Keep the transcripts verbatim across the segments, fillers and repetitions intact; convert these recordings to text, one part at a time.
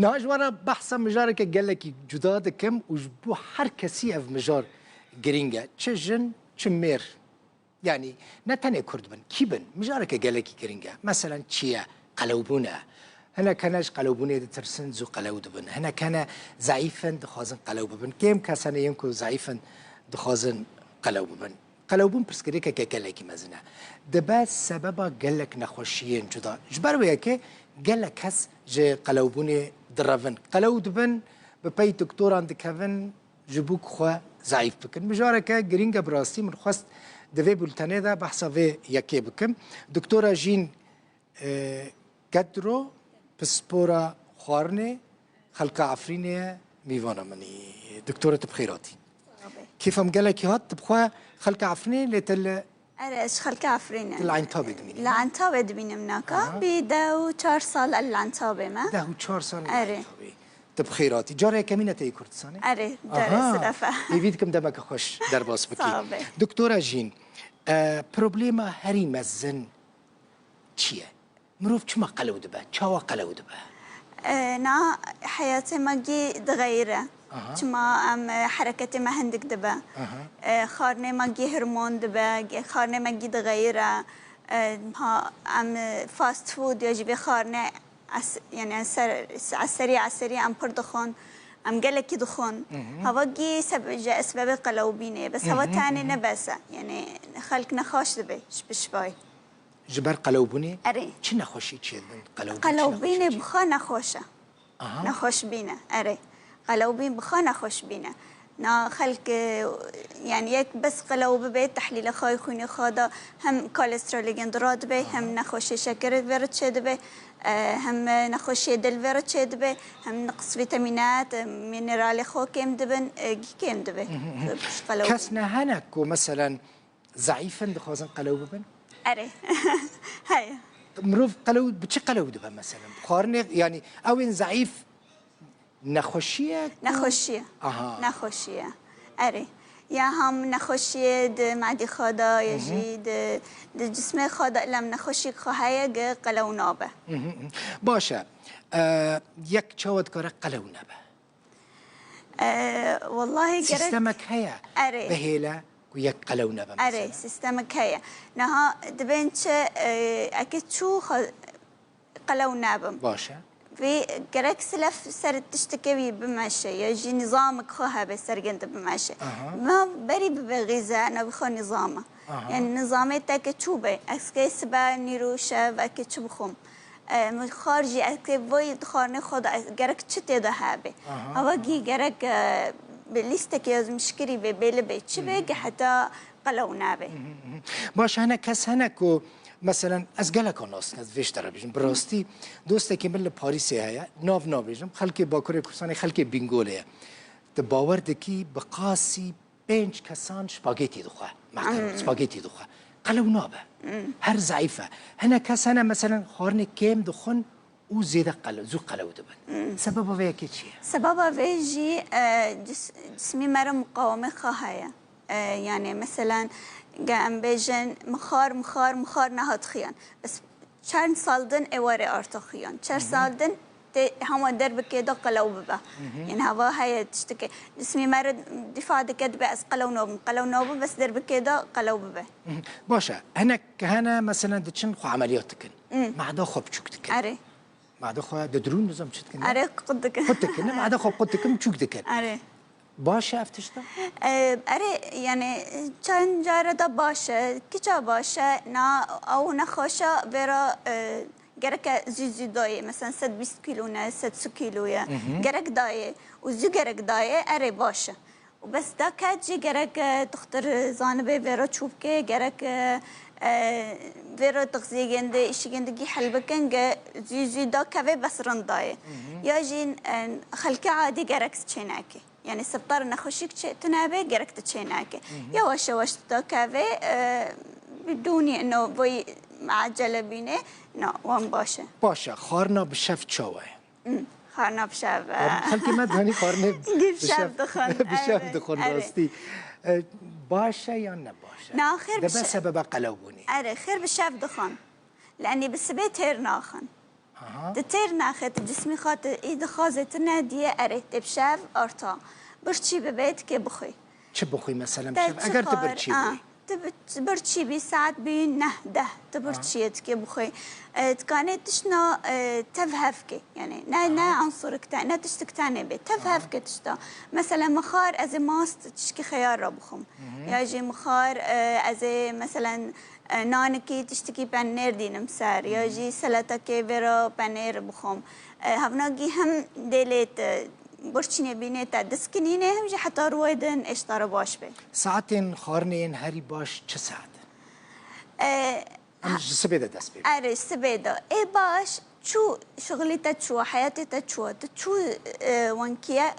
Niha ji we re behsa mijareke gelekî cuda dikim û ji bo her kesî ev mijar girîng e. Çi jin, çi mêr. Yanî ne tenê Kurd bin, kî bin? Mijareke gelekî girîng e. Meselen çi ye? Qelewbûn e. Hinek hene ji qelewbûnê ditirsin, zû qelew dibin. Hinek hene zeîf in, dixwazin qelew bibin. Kêm kes hene yên ku zeîf in, dixwazin qelew bibin. Qelewbûn pirsgirêkeke gelekî mezin e. Dibe sebeba gelek nexweşiyên cuda. Ji ber wê yekê gelek kes ji qelewbûnê direvin. Qelew dibin, bi pey doktoran dikevin, ji bo ku xwe zeîf bikin. Mijareke girîng e bi rastî, min xwest di vê bultenê de behsa vê yekê bikim. Doktora Jîn, e, Gedro, pispora xwarinê, xelka Efrînê ye, mîvana min î. Doktora, tu bi xêr hatî. Kêfa min gelekî hat, tu bi xwe xelka Efrînê, lê te li Erê, ez ji xelka Efrînê. Tu li Entabê dimînî? Li Entabê dimînim naka. Aha. Bî deh û çar sal ez li Entabê me. Deh û çar sal li Erê. Entabê. Tu bi xêr hatî. Cara yekemîn e te yê Kurdistanê? Erê, cara Aha. sedef e. Hêvî dikim demeke xweş derbas bikî. Sağ be. Doktora Jîn, e, problema herî mezin çi ye? Mirov çima qelew dibe? Çawa qelew dibe? E, na heyatê me gî dixeyire. Aha. Çima em, e, hereketê me hindik dibe. Aha. E, xwarinê me gî hirmon dibe, gê-, xwarinê me gî dixeyire. E, ha, em, e, fast food ya jî vê xwarinê es-, yani ser, eserî, eserî em pir dixwin. Em gelekî dixwin. Mhm. Hava gî sebe-, ji esbebê qelewbînê. Bes hava Mhm, tenê mhm. ne bes e. Yani xelk nexweş dibe ji pişvayî. Ji ber qelewbûnê Erê. çi nexweşî çêdibin? Qelewbûn çi Qelewbînê nexweşî çê- bi xwe nexweş e. Aha. Nexweşbîn e, erê. Qelewbîn bi xwe nexweşbîn e. Na xelk, e, yani yek bes qelew bibe, tehlîla xwe yê xwînê xwe de hem kolesterolê gund radibe, Aha. hem nexweşiyê şekerê vê re çêdibe, e, hem nexweşiyê dil vê re çêdibe, hem niqs vîtemînat, e, mineralê xwe kêm dibin, e, gî kêm dibe. Mhm, mhm. Pişt qelewbîn. Kes ne hene ku meselen Zeîf in, dixwazin qelew bibin? Erê. Heye. Mirov qelew, bi çi qelew dibe mesela? Xwarinê, yani ew ên zeîf nexweşiye ku Nexweşiye. Aha. Nexweşiye. Erê. Ya ham nexweşiyê di medî xwe de, ya Hı hı. jî di, di cismê xwe de, lem nexweşiyek xwe heye, gi qelew nabe. Hı hı hı. Baş e. Ee, yek çawa dikare qelew nebe? Ee, wallahî gerek Sîstemek heye Erê. bihêle ku yek qelew nebe Erê, mesela? sîstemek heye. Niha dibên çi, e, eke çû xwe qelew nebim. Baş e. Vê gerek silef ser tiştekê wî bimeşe, ya jî nîzamek xwe hebe sergende bimeşe. Aha. Me berî bibe xîze, navê xwe nîzam e. Aha. Yani nîzamê te ke çû be, ez ke sibe, nîro, şev, eke çi bixwim. E, min xwar jî, ez kê vay di xwarinê xwe de, ez, gerek çi tê de hebe. Aha. Hava gî gerek, e, bi lîstekê ez mişkirî bê, bêli bê, çi bê, Hı hı. ki heta qelew nabê. Hı hı, hı hı. Baş, hene kes hene ku, meselen, ez geleka nas dikim, ez vê ji te re bêjim. Bi rastî, dostekî min li Parîsê heye, nav nabêjim, xelkê Bakurê Kurdistanê, xelkê Bîngolê ye. Tu bawer dikî, bi qasî pênc kesan spagetî dixwe. Makaron, Hmm. spagetî dixwe. Qelew nabe. Hmm. Her zeîf e. Hene kes hene, meselen, xwarinê kêm dixwin û zêde qelew, zû qelew dibin. Hmm. Sebeba vê yekê çi ye? Sebaba vê jî, e, cis-, cismî me re muqawemê xwe heye. E, yani, meselen, ge em bêjin, mixar, mixar, mixar nehat xiyan. Bes Çend sal din ê were arta xuyan. Çend Hı hı. sal din tê hema derbikê de qelew bibe. Hı hı. Yani hava heye tiştekê. Cismî me re dîfa dike, dibe ez qelew nabim. Qelew nabim, bes derbikê de qelew bibe. Hı hı. Baş e. Hinek hene, meselen, diçin xwe emeliyat dikin. Hı. Mada xwe biçûk dikin. Erê. Mada xwe didirûn, nizam çi dikin? Erê, qut dikin. Qut dikin, ne? Mada xwe qut dikin, biçûk dikin. Erê. Baş e ev tişta? E, erê, yani, çend care de baş e, kiça baş e, na, ew nexweşa vera, e, gereke zû zû dayê, mesela sed bîst kîlo ne, sed sî kîlo ye. Hı hı. Gerek dayê, û zû gerek dayê, erê baş e. Û bes da ket jî gerek, e, dixtir zanibe vera çû bike, gerek, e, e, vera tixziyê gende, îşî gende gî hel bikin, ge zû zû da keve bes rind dayê. Hı hı. Ya jî, e, xelkê adî gerek çêneke. Yani sebtar nexweşîk çê-, tune be, gerek tu çênake. Hı hı. Yavaş yavaş tu da keve, e, bidûnî ino vay acele bîne, na, wan baş e. Baş e, xwarina bi şev çawa ye? Hmm, xwarina bi şev, e. Xwarina, xelkê me dihanî xwarinê Bi bi şev şev, dixwin, bi şev evet, dixwin, evet. rastî. E, baş e yan ne baş e? Na, xêr bi Dibe şev. sebeba qelewbûnê. Erê, xêr bi şev dixwin. Lenî bi sibê têr naxin. Aha. Tu têr naxê, tu cismî xwe tu î dixwazê tu nediye, erê, tê bi şev arta. Birçî bibe, tu kê bixwî. Çi bixwî mesela bi Te şev? çi Eger tu xwar, birçî a, bî. tu bi-, birçî bî, saet bî neh, deh, tu Aha. birçî yê tu kê bixwî. E, tu kanê tiştna, e, tev hevkê. Yani ne, ne Aha. unsurik te, ne tiştik tenê bê. Tev Aha. hevkê tişta. Mesela mixar ez ê mast tişkî xeyar ra bixwim. Hı hı. Ya jî mixar, e, ez ê mesela, e, nanikî tiştikî penêr dînim ser. Ya Hı hı. jî seletekê vê ra penêr bixwim. E, hevnagî hem dêlê te birçînê bînê te diskinînê, hem jî heta ruwê din êşta re baş bê. Saetên xwarinê yên herî baş çi saet in? E, Em ha- ji sibê de dest pê bikin. Erê, sibê de. Ê baş, çû şixulî te çû, heyatê te çû, tu çû, e, wenkiye,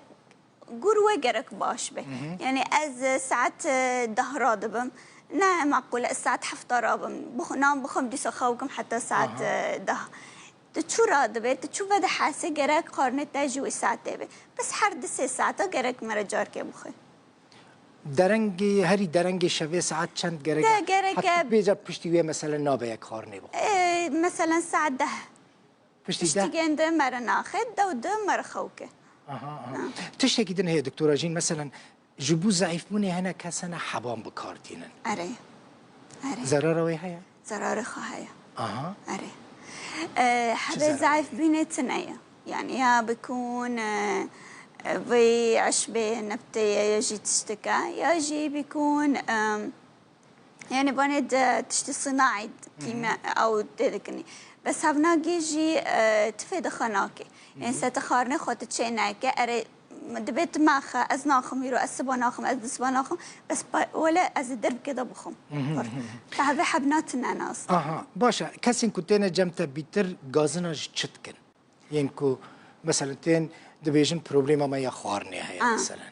gur wê gerek baş be. Hı hı. Yani ez, e, saet, e, deh radibim. Ne meqûl e saet hefta rabim. Bix-, nan bixwim dîsa xew kim heta saet, Aha. e, deh. Tu çû radibe, tu çû vedihesê gerek xwarinê te jî wî saetê be. Bes her di sê saeta gerek mere carkê bixwe. Derengê, herî derengê şevê saet çend gerek De e? gerek Heta e bêca piştî wê mesela nabe yek xwarinê bixwe. E, mesela saet deh. Piştî Piştî deh? gende mere naxe, dew de mere xewke. Aha, aha. Ha. Tiştekî din heye, doktora Jîn, mesela ji bo zeîfbûnê hene kes hene heban bi kar tînin. Erê. Erê. Zerara wê heye? Zerarê xwe heye. Aha. Erê. E, Çi hebê zerarê? zeîfbûnê tune ye. Yani ya bikûn, e, e, vê eşbê nebtê ye ya jî tiştike, ya jî bikûn, e, yani banê de tiştî sinaî Hı hı. kîme ew tê dikinî. Bes hevnagî jî, e, tifê dixe nake. Hı hı. Yani se tu xarnê xwe tu çê neke, erê, dibê tu mexe, ez naxim îro, ez siba naxim, ez disiba naxim, bes pa-, wele ez ê derbikê de bixwim. Hı hı, Pir. hı hı. Te hevê hebna tune nas. Aha, baş e. Kesên ku têne cem te bîtir gazina ji çi dikin? Yên ku, mesela, tên dibêjin problema me ya xwarinê heye, Ah. mesela.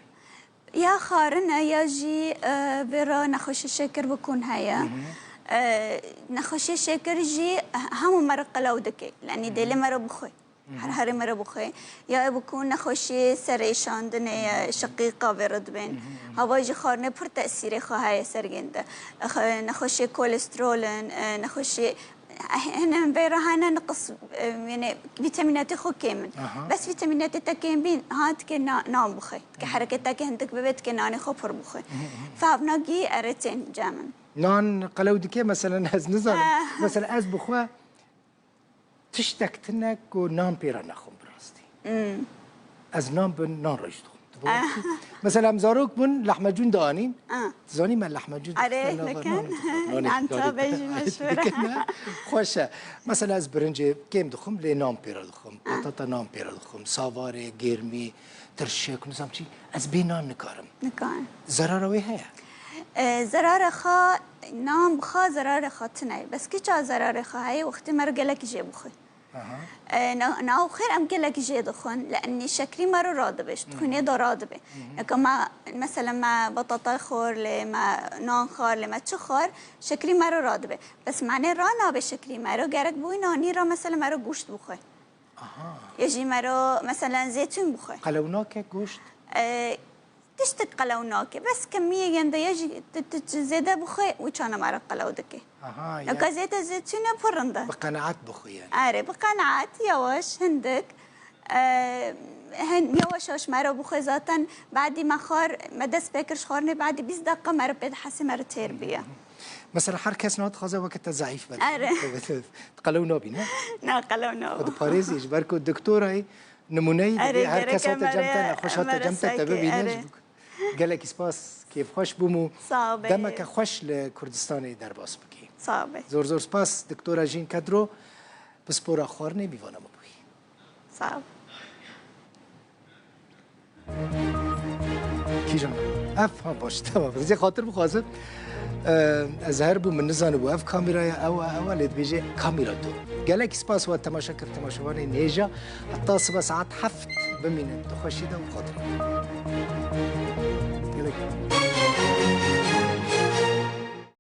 Ya xwarin e, ya jî, e, vê re nexweşî şekir bikûn heye. Hı hı. E, nexweşî şekir jî hemû me re qelew dike. Yanî Hı hı. dêlê me re bixwe. Hı hı. Her herê me re bixwe. Ya ê bikûn nexweşî serêşandinê ye, Hı hı. şeqîqa vê re dibên. Hı hı, hı hı. Hava jî xwarinê pir tesîrê xwe heye ser yên de. Xe-, nexweşî kolesterol in, e, nexweşî Hinek vê re hene niqis, e, yani vîtamînetê xwe kêm in. Aha. Bes vîtamînetê te kêm bîn, ha, dike na-, nan bixwe. Dike Hı hı. hereketekê hindik bibe, dike nanê xwe pir bixwe. Hı hı hı. Fevnagî erê tên cem in. Nan qelew dike, mesela ez nizanim. Ah. Mesela ez bixwe tiştek tune ku nan pê re nexwim bi rastî. Hmm. Ez nan bi nan re jî dixwim. Tu bawer dikî? Mesela em zarok bûn, lehmecûn dianîn. Ah. Tu zanî me lehmecûn Erê, dixwin, nava dikin. nan dixwin. Nanê Anta nanê bejî meşhur. Dikin, ne? Xweş e. Mesela ez birincê kêm dixwim, lê nan pê re dixwim. Ah. Patata nan pê re dixwim. Savarê, gêrmî, tirşik, nizam çi. Ez bê nan nikarim. Nikarim. Zerara wê heye? E, zerara xwe, nan bi xwe zerara xwe tune ye. Bes kî ça zerara xwe heye, wextê me re gelekî jê bixwe. Aha. E, na-, nav xêr em gelek jê dixwin, li enî şekrî me re radibe, ji Hı hı. xwînê de radibe. Hı hı. Neke me, mesela me batata xwar lê, me nan xwar lê, me çi xwar, şekrî me re radibe. Bes mane ra nabe şekrî me re, gerek bi wî nanî re mesela me re goşt bixwe. Aha. Ya jî me re mesela zeytûn bixwe. Qelew nake goşt? E, Tiştek qelew nake. Bes kemiyê yende ye jî tu, tu, tu zêde bixwe, wî çana me re qelew dike. Aha, Neka yani zêde zeytûne pir rind e. Bi qenaet bixwe yani. Erê, bi qenaet, yawaş, hindik. E, hin, yawaş yawaş me re bixwe zaten badî me xwar, me dest pê kir ji xwarinê badî bîst deqa me re pê dihesê me re têr bûye. Mesela her kes niha dixwaze weke te zeîf be. Erê. Qelew nabî, ne? Na, qelew nabî. Xwe diparêzî, ji ber ku doktorayê nimûneyî Erê, dibê her kes gereke hate cem te, mere, nexweş hate mere cem te, te seke, bibîne, erê. ji bo-, gelekî spas, kêfxweş bûm û Sağ be. demeke xweş li Kurdistanê derbas bikî. Sağ be. Zor zor spas, Doktora Jîn Kedro, pispora xwarinê mîvana me bûyî. Sağ ol. Kîjan? Ev, ha, baş, tamam. Ez ê xatir bixwazim. Ee, ez her bû min nizanibû ev kamera ye, ew e, ew e, lê dibêje kamera du. Gelek spas we temaşe kir, temaşevanên hêja. Heta sibe saet heft bimînin. Di xweşî de û xatirê. Gelek.